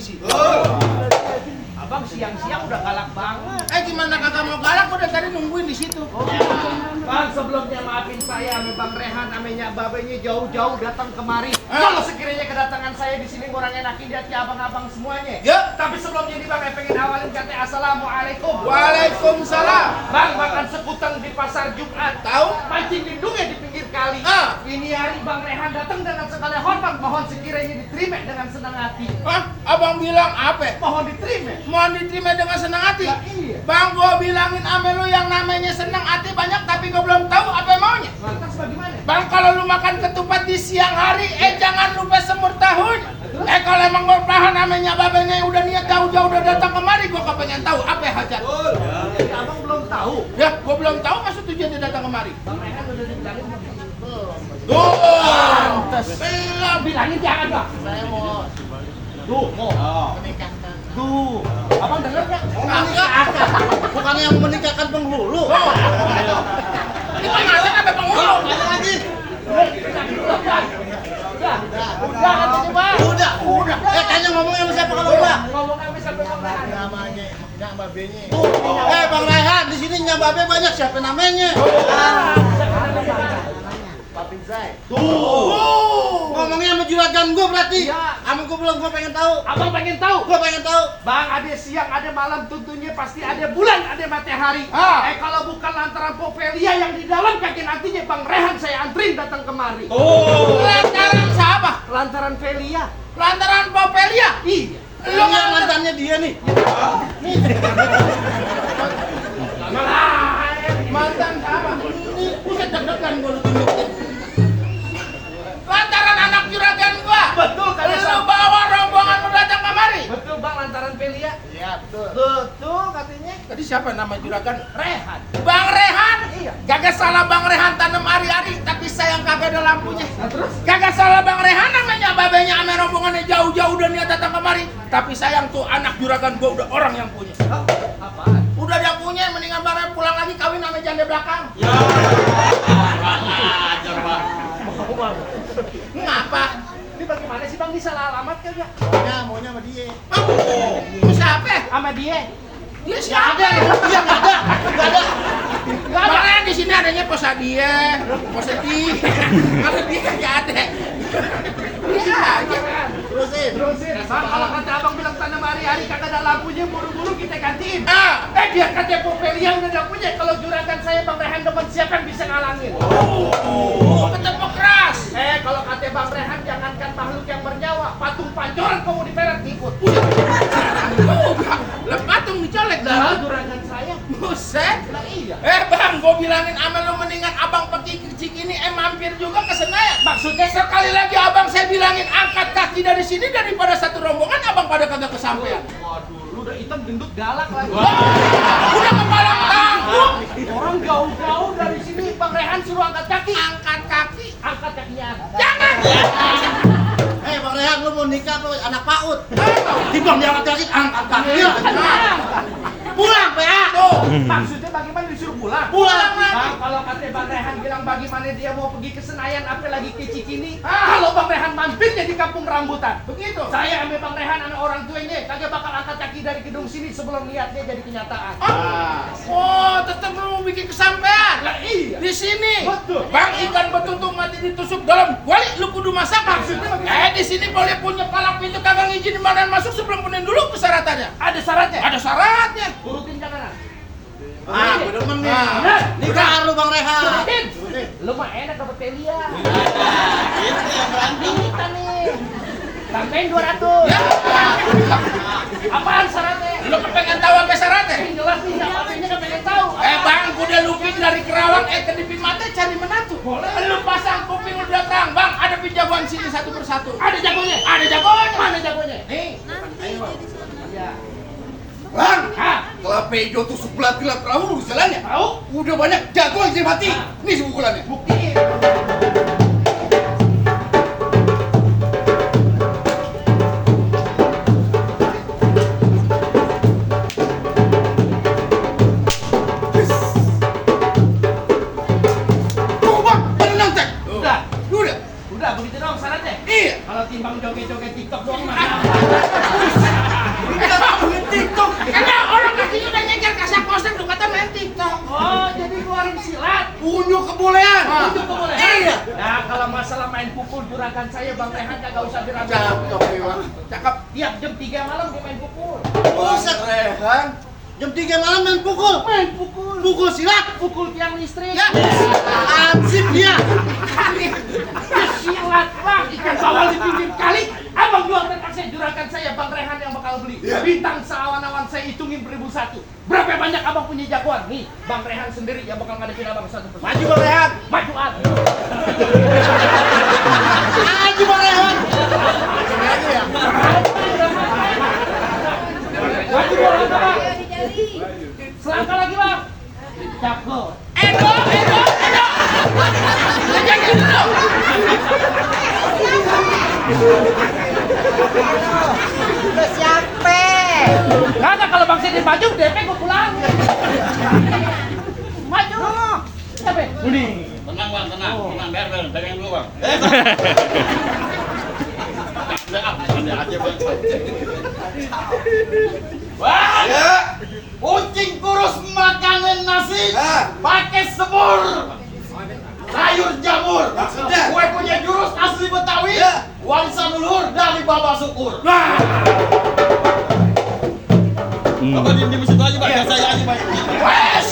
polisi. Abang siang-siang udah galak banget. Gimana kagak mau galak? Udah tadi nungguin di situ. Bang, sebelumnya maafin saya sama Bang Rehan, amenya babenya jauh-jauh datang kemari. Kalau sekiranya kedatangan saya di sini kurang enakin di hati abang-abang semuanya. Ya. Tapi sebelumnya nih Bang, saya pengen awalin kata assalamualaikum. Waalaikumsalam. Bang, makan sekutang di pasar Jumat. Tahu? Mancing lindungnya di pinggir kali. Ini hari Bang Rehan datang dengan segala hormat. Mohon sekiranya diterima dengan senang hati. Abang bilang apa? Mohon diterima. Mohon diterima dengan senang hati. Ya, iya. Bang, gua bilangin ame lu yang namanya senang hati banyak, tapi gua belum tahu apa maunya. Lantas bagaimana? Bang, kalau lu makan ketupat di siang hari, jangan lupa semur tahun. Kalau emang gua paham namanya babenya udah niat jauh-jauh udah datang kemari, gua kepengen tahu apa hajat. Jadi abang belum tahu. Ya, gua belum tahu maksud tujuan dia datang kemari. Bang Rehan udah dibilangin belum? Pantes. Bilangin jangan Bang. Saya mau Mau. menikahkan. Tuh. Abang denger nggak? Bukannya yang menikahkan penghulu. Ini pengasan apa penghulu? Ada lagi. Udah katanya Bang. Udah. Tanya ngomongnya sama siapa kalau udah? Ngomong apa sampai Bang Rehan? Namanya Nyak Babenya. Bang Rehan, di sini Nyak Babe banyak, siapa namanya? Papi Zai. Ngomongnya sama juragan gua berarti. Iya. Sama gua pengen tahu. Abang pengen tahu? Gua pengen tahu. Bang, ada siang, ada malam, tentunya pasti ada bulan, ada matahari. Kalau bukan lantaran Popelia yang di dalam kaki nantinya Bang Rehan saya antrin datang kemari. Lantaran siapa? Lantaran Velia. Lantaran Popelia. Iya. Lu nggak mantannya dia nih. Mantan siapa? Ini buset deg-degan gua lu tunjukin. Lantaran anak juragan gua. Betul kan? Lu bawa rombongan lu datang kemari. Betul Bang, lantaran Velia. Iya, betul. Betul katanya. Tadi siapa nama juragan? Rehan. Bang Rehan. Iya. Kagak salah Bang Rehan tanam ari-ari, tapi sayang kagak ada lampunya. Terus? Kagak salah Bang Rehan namanya babenya ame rombongannya jauh-jauh udah niat datang kemari. Tapi sayang tuh anak juragan gua udah orang yang punya. Apaan? Udah dia punya, mendingan Bang Rehan pulang lagi kawin sama janda belakang. Ya. Ngapa? Ini bagaimana sih Bang, disalah alamat kagak? Maunya sama dia. Mau siapa? Sama dia. Dia siapa? Dia nggak ada. Nggak ada. Nggak ada. Bang Rehan di sini adanya posa dia, posa dia. Kalau dia nggak ada. Iya aja. Terusin. Bang, kalau kata abang bilang tanam hari-hari kagak ada lampunya, buru-buru kita gantiin. Biar kata Popelia udah ada punya. Kalau juragan saya Bang Rehan depan, siapa yang bisa ngalangin? Ketemu keras. Kalau kata Bang Rehan, jangankan makhluk yang bernyawa, patung pancoran kamu diperet ikut. Lah patung dicolek dah. Juragan saya. Buset. Lah iya. Bang, gua bilangin sama lu mendingan abang pergi ke Cikini mampir juga ke Senayan. Maksudnya Sekali lagi abang saya bilangin angkat kaki dari sini daripada satu rombongan abang pada kagak kesampean. waduh, lu udah hitam gendut galak lagi. Udah kepalang tanggung. Orang jauh-jauh dari sini Bang Rehan suruh angkat kaki. Angkat kaki. Angkat kakinya. Jangan. Bang Rehan, lu mau nikah apa anak PAUD? Timbang dia angkat kaki, angkat kaki. Pulang, PA. Tuh. Maksudnya bagaimana disuruh pulang? Pulang lagi. Bang, kalau kata Bang Rehan bilang bagaimana dia mau pergi ke Senayan, apalagi ke Cikini. Kalau Bang Rehan mampirnya di kampung rambutan. Begitu. Saya ambil Bang Rehan sama orang tuanya, kagak bakal angkat kaki dari gedung sini sebelum lihatnya jadi kenyataan. Tetap lu bikin kesampean. Lah iya. Di sini. Betul. Bang, ikan betutuk mati ditusuk dalam kuali lu kudu masak. Maksudnya bagaimana? Di sini boleh punya palang pintu kagak ngizinin badan masuk sebelum penuhin dulu persyaratannya. Ada syaratnya. Ada syaratnya. Urutin janganan. Gue demen nih. Nah, Nikah lu Bang Rehan. Urutin. Lu mah enak dapet Velia. Ini yang berani. Kita nih. Tambahin 200. Apaan syaratnya? Lu kepengen tahu apa syaratnya? Yang jelas nih, siapanya kan pengen tahu. Bang, udah lupin dari Kerawang, kedipin mata cari menantu. Boleh. Lu pasang kuping lu datang, Bang, ada pinjaman sini satu persatu. Ada jagonya. Ada jagonya. Mana jagonya? Nih. Iya. Bang, Hah? kalau Pejo tuh sebelah tilap perahu lu jalannya. Tahu? Udah banyak jago yang jadi mati. Nih sebukulannya. Buktiin. Tuh bang, tenang cek. Udah. Udah. Udah begitu dong syaratnya. Iya. Kalau timbang joget-joget TikTok doang mah. juragan saya Bang Rehan kagak usah diragukan. Cakep, Iwan. Cakep. Tiap jam 3 malam dia main pukul. Buset. Rehan. Jam 3 malam main pukul. Pukul silat. Pukul tiang listrik. Ya. Ansip dia. Silat bang, ikan bawal di pinggir kali. Abang jual terpaksa juragan saya Bang Rehan yang bakal beli. Bintang seawan-awan saya hitungin 1001. Berapa banyak abang punya jagoan? Nih, Bang Rehan sendiri yang bakal ngadepin abang satu persatu. Maju Bang Rehan. Maju ah. Aji Bang Rehan. Maju bola bang. Selangkah lagi bang. Cakep. Edo. Jangan dulu. Siapa? Kagak kalau Bang Sidin maju, DP gue pulang. Maju. Siapa? Uli. Tenang bang, tenang, biar pegang dulu bang. Ada aja bang. Wah. Ya. Kucing kurus makanan nasi, pakai semur, sayur jamur. Maksudnya? Gue punya jurus asli Betawi, warisan leluhur dari Bapak Syukur. Bapak di situ aja bang, biar saya aja bang. Wes.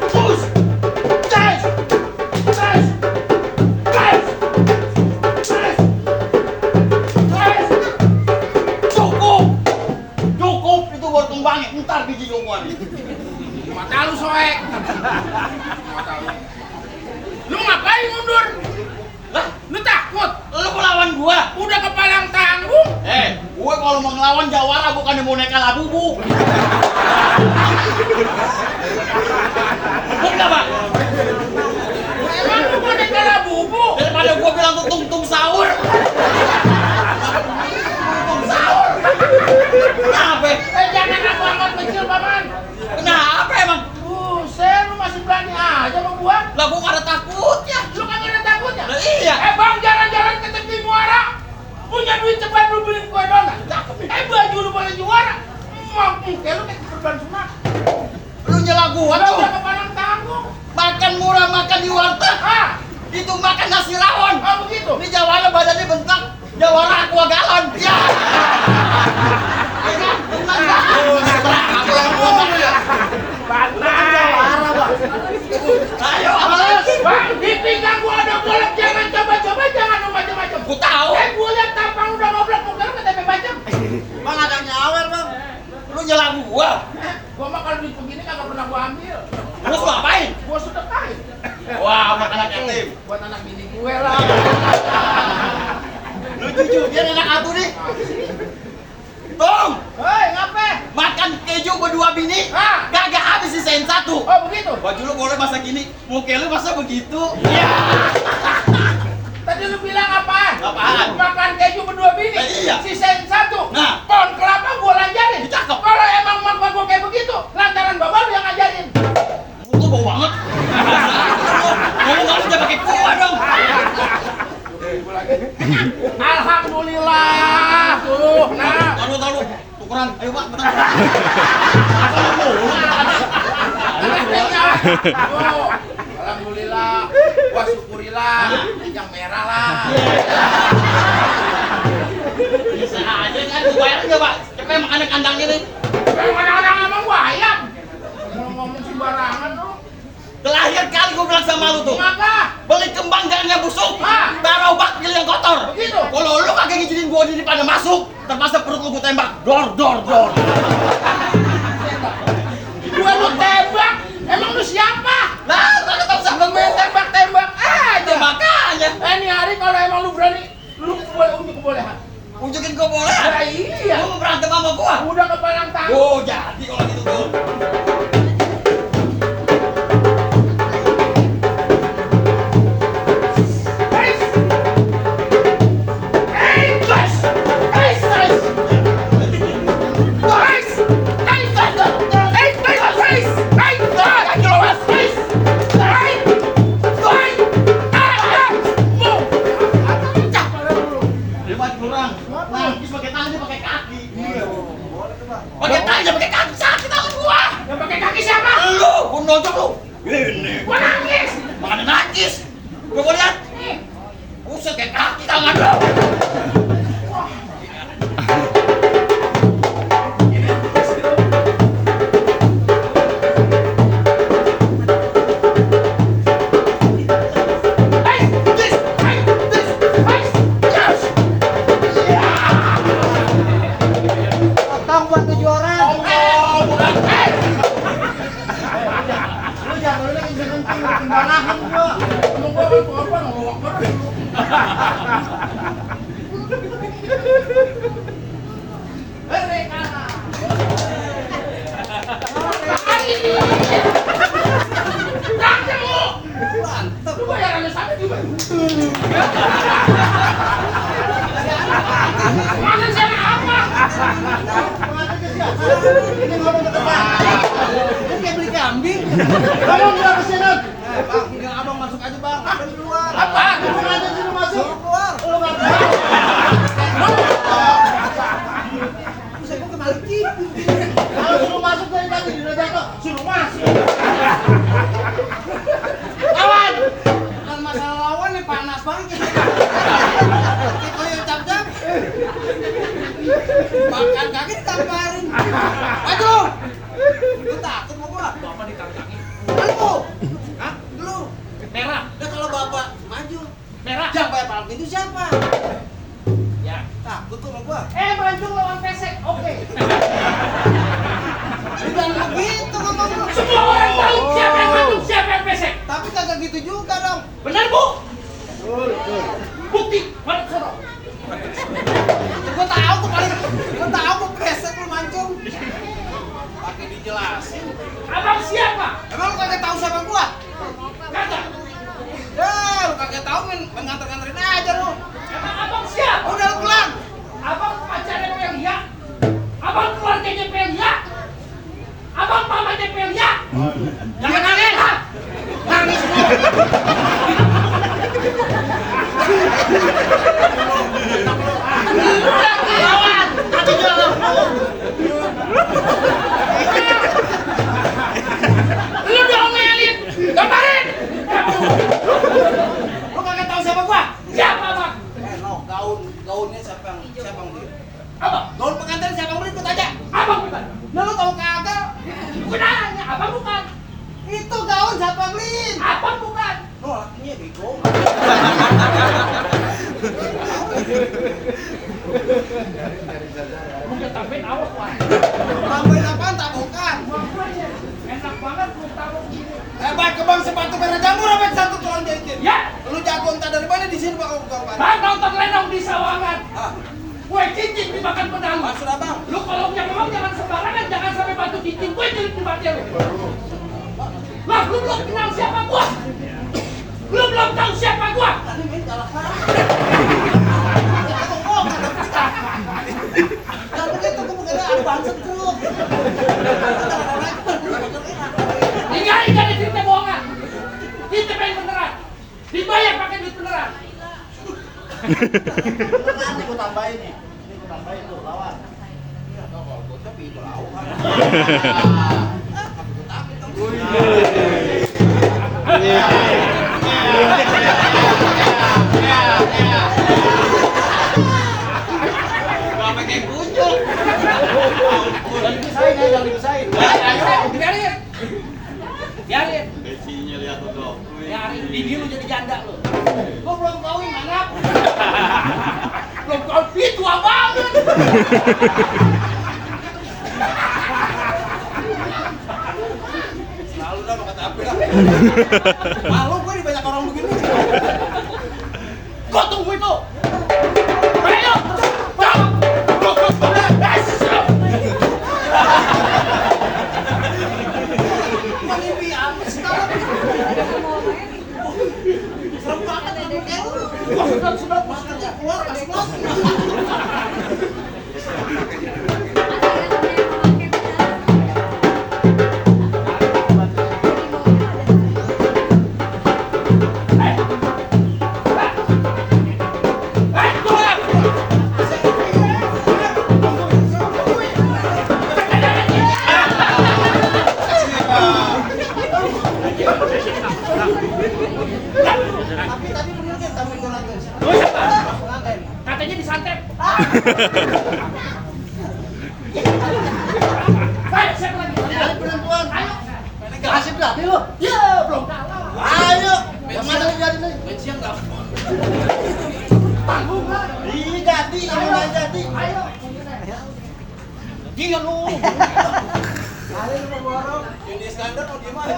Push. Guys. Guys. Guys. Guys. Guys. Cukup itu buat kembangnya, ntar biji gomboan. Mata lu soek. Mata lu. Lu ngapain mundur? Lah, Lu takut? lu melawan gua? Udah kepalang tanggung. Gue kalau mau ngelawan jawara bukan boneka labubu. Bener bang? Emang lu boneka labubu? Daripada gue bilang tuh tung sahur. Tung sahur. Kenapa? Jangan aku angkat kecil, Paman. Kenapa emang? Buset, lu masih berani aja sama gua? Lah gue gak ada takutnya. Lu kan ada takutnya? Lah iya. Bang, jalan-jalan ke tepi muara. Punya duit cepat lu beliin kue donat. Baju lu boleh juara. Kayak lu kayak korban sunat. Lu nyela gua Udah tuh. kepalang tanggung. Makan murah, makan di warteg. Ah, Itu makan nasi rawon. oh begitu. Ini jawara badannya bentak. Jawara aqua galon. Ya. Tenang bang. Apa yang ngomong lu ya? Ayo, Bang, di pinggang gua ada golok. Jangan coba-coba, jangan lu macam-macam. gua tahu. Gua lihat tampang udah ngoblok, muka lu ketepet macam. Bang ada nyawer bang. Lu nyela gua. Gua mah kalau duit begini kagak pernah gua ambil. Terus lu ngapain? Gua sedekahin. Wah, anak anak yatim. Buat anak bini gue lah. Lu jujur, dia anak aku nih. Tong, Hei, ngapain? makan keju berdua bini. Ah. Kagak habis sisain satu. Oh begitu. Baju lu boleh masa gini, muka lu masa begitu? Tadi lu bilang apaan? Apaan? Makan keju berdua bini. Iya. Sisain satu. Nah. Pohon kelapa gua lanjarin. Cakep. Kalau emang mak gua kayak begitu, lantaran bapak lu yang ngajarin. Lu bau banget. Ngomong kamu jangan pakai kuah dong. Alhamdulillah. Tuh, nah. Taruh, tukeran. Ayo pak, bentar. Tuh. Alhamdulillah. Gua syukurilah. Yang merah lah. Bisa aja kan, lu bayar nggak pak? Siapa yang makan kandang ini? Orang-orang emang gua ayam. Ngomong sembarangan lu. Terakhir kali gue bilang sama lu tuh, Maka beli kembang jangan yang busuk, Ah. taruh bak pilih yang kotor. Begitu. Kalau lu kagak ngizinin gua di pada masuk, terpaksa perut lu gua tembak. Dor. gua lu tembak. Emang lu siapa? Nah, kagak tahu siapa Main gua. tembak-tembak aja. Makanya, Ini hari kalau emang lu berani, lu boleh unjuk kebolehan. unjukin gua boleh. Ya iya. Lu mau berantem sama gua? Udah kepalang tangan. Oh, jadi kalau gitu tuh. Hebat kurang. Nangkis pakai tangan dia pakai kaki. Pakai tangan dia pakai kaki sakit tangan gua. Yang pakai kaki siapa? Lu, gua nonjok lu. Ini. Gua nangis. Makanya najis. Gua lihat. Buset kayak kaki tangan lo. Potong buat kejuaraan. Lu jangan lu lagi kencing kembalahan gua. Emang gua kan korban ngelawak banget. Lu bayarannya sampai gimana? Mana siapa apa? Ini ngomong ke depan. Ini kayak beli kambing. Ngomong berapa sih, Nun? Bang, tinggal abang masuk aja bang. Abang keluar. Apa? Ngomong aja sih lu masuk. Keluar. Lu nggak Saya gua kembali tipu. kalau suruh masuk dari tadi udah jatuh, suruh masuk. Lawan. Kan masalah lawan nih panas banget. Kita yang cap-cap. Makan kaki ditamparin. Maju. Lu takut mau gua? Bapak ditantangin. Lu. Hah? Lu. Merah, Udah kalau bapak maju. merah. Yang bayar palang pintu siapa? Ya. Takut tuh sama gua. Mancung lawan pesek. Oke. Bukan begitu ngomong lu. Semua orang tahu siapa yang mancung, siapa yang pesek. Tapi kagak gitu juga dong. Benar, Bu? Bukti, mana sono? Gua tahu tuh paling. Gua tahu gua pesek lu mancung. Pakai dijelasin. Abang siapa? Emang lu kagak tahu siapa gua? Kagak. Ya, lu kagak tahu nganter-nganterin aja lu. Emang abang siapa? Udah lu pulang. Abang pacarnya Pelia? Abang keluarganya Pelia? Abang mamanya Pelia? Jangan nangis. Nangis lu! Lawan. Mati jual. Lu diomelin! Gambarin! Lu kagak tahu siapa gua? Siapa bang? No, gaunnya siapa yang beli? Abang? Gaun pengantin siapa yang beli? Ikut aja. Abang bukan? Nah, lu tahu kagak? Bukan nanya, abang bukan? Itu gaun siapa yang beliin? Abang bukan? No, lakinya bego. Mungkin tambahin awak wah. Tambahin apaan? Tabukan. Enak banget lu tabok gini. Bang, ke bang sepatu merah jamur apa satu tolong jahitin. Ya, Lu jago entah dari mana di sini bang kawan. bang nonton lenong di sawangan. Ah, Kue cincin dimakan pedang. maksud abang? Lu kalau punya ngomong jangan sembarangan, jangan sampai batu cincin gue jadi di mati lu. Lah, lu belum kenal siapa gua? Lu belum tahu siapa gua? Tadi main galak banget. Kalau begitu gue mungkin ada bangsat lu. Tinggalin dari cerita bohongan. Kita main beneran. Dibayar pakai duit beneran. Nanti gua tambahin nih. Ini gua tambahin tuh lawan. Tapi itu lauk. Gak pakai kunjung. Jangan dipisahin ya, jangan dipisahin. Ayo, biarin. Biarin. Besinya lihat tuh dong. Biarin. Bini lu jadi janda lu. Gue belum kawin anak. Belum kau tua banget. Selalu dah makan tapi lah. Malu gue di banyak orang begini. Gua tunggu itu. Ayo. Jom. Mimpi apa sih kalau serem banget kayak lu. Sudah makannya keluar kasih lagi. Baik, siapa lagi? Cari penentuan. Ayo. Kasih berarti lo. Ya, belum kalah. Ayo. Yang mana nih jadi nih? Siang enggak? Tanggung lah. Ih, jadi, ini nggak jadi. Ayo. Dia lu. Kali lu mau borong. Ini Iskandar mau gimana?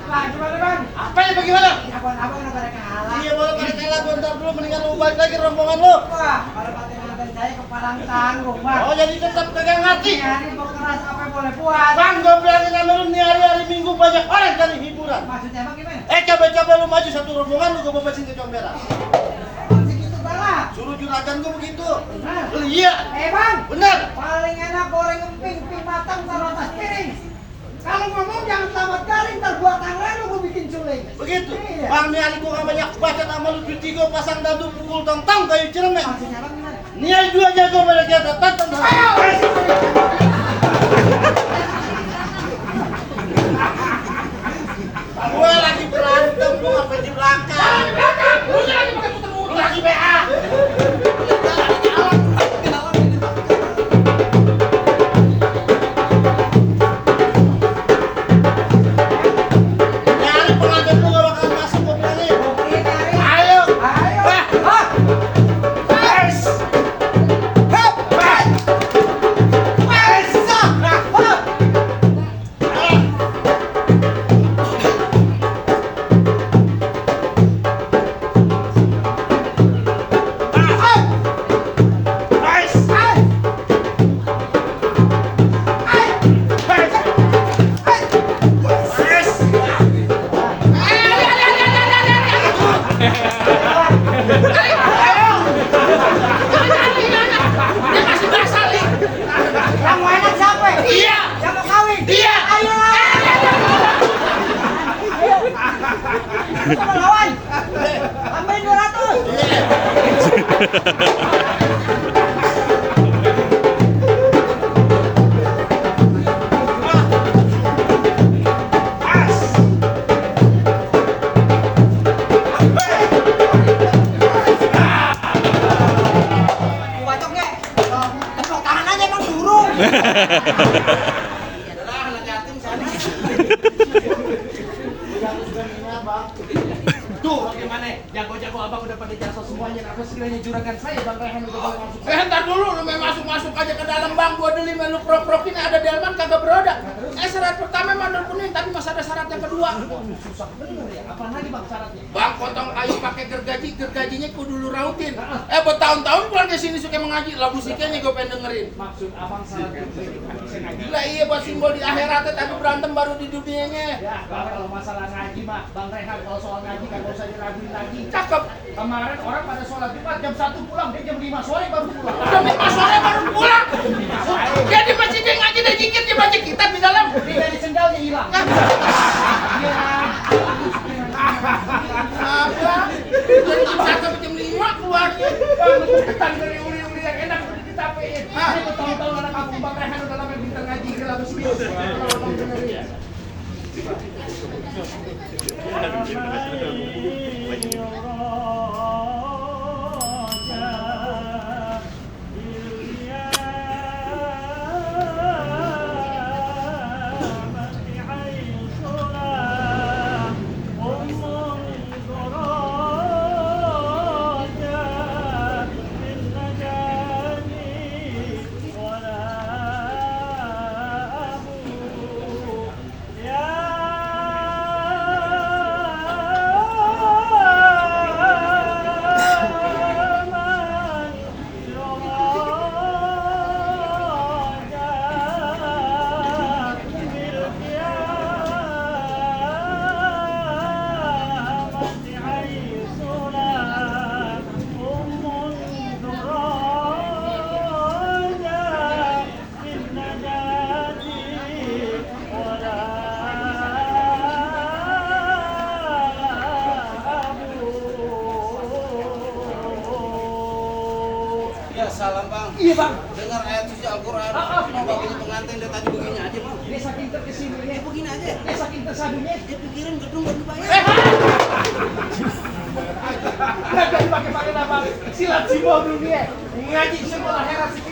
Lah, gimana, Bang? Apa ya bagaimana? Abang udah pada kalah. Iya boleh pada kalah bentar dulu mendingan lu balik lagi rombongan lu. Wah, pada ngatain saya kepalang tanggung, Bang. Oh jadi tetap pegang hati. Hari mau keras apa yang boleh buat. Bang, gue bilangin sama lu nih hari-hari Minggu banyak orang cari hiburan. Maksudnya Bang gimana? Coba-coba lu maju satu rombongan lu gue bebasin ke comberan. Segitu banget. Suruh juragan gue begitu. Benar. Iya, Bang, benar. paling enak goreng emping, emping matang taruh atas piring. Kalau ngomong jangan selamat garing, ntar gua tangan lu gua bikin suling. Begitu. Iya. Bang, nih hari gue gak banyak baca sama lu cuci gue pasang dadu pukul tong-tong kayu ciremek. Maksudnya Bang gimana? Nih hari dua jago pada kita tonton. Ayo. Gue lagi berantem, gue ngapain di belakang. Di belakang. Lu lagi pakai puter Lu lagi BA. Nyari pengantin lu gak bakal masuk gue bilangin. Ayo. Ayo. Wah. Wes. Hep. Wes. Dia masih basah nih. Yang mau enak siapa? Iya. Yang mau kawin? Iya. Ayo. Sama lawan. Tambahin 200. Bacoknya. Tepuk tangan aja Bang burung. Adalah anak yatim sana. Tuh, bagaimana? Jago-jago abang udah pada jasa semuanya. Apa sekiranya juragan saya, Bang Rehan udah boleh masuk. Ntar dulu, lu main masuk-masuk aja ke dalam bang. Gua deli melu prok-prokin ada delman kagak beroda. Syarat pertama mandor kuning, tapi masih ada syarat yang kedua. Susah bener ya. Apa lagi Bang syaratnya? Bang, potong kayu pakai gergaji, gergajinya kudu lu rautin. Bertahun-tahun pulang ke sini suka mengaji, lah musiknya gue pengen dengerin. Maksud abang syaratnya bisa ngaji. Lah iya buat simbol di akhiratnya, tapi berantem baru di dunianya. Ya, kalau masalah ngaji mah, Bang Rehan kalau soal ngaji kagak usah diraguin lagi. Cakep. Kemarin orang pada sholat Jumat jam 1 pulang, dia jam 5 sore baru pulang. Jam 5 sore baru pulang. Dia di masjid dia ngaji, dia zikir, dia baca kitab di dalam. Dia dari sendalnya hilang. Iya. Apa? Dari jam 1 sampai jam 5 keluarnya. Bang, ketan dari uli-uli yang enak udah ditapein. Ini bertahun-tahun anak kampung Bang Rehan udah lama pintar ngaji, gila habis ini. Kalau abang dengerin ya. Ya salam Bang. Iya Bang. Dengar ayat suci Al-Quran. Mau bagiin pengantin dari tadi begini aja Bang. Dia saking terkesininya, Begini aja. dia saking tersadunya. Dia pikirin gedung baru dibayar. Gak dipakai-pakai nama silat simbol dunia. ngaji sekolah heran si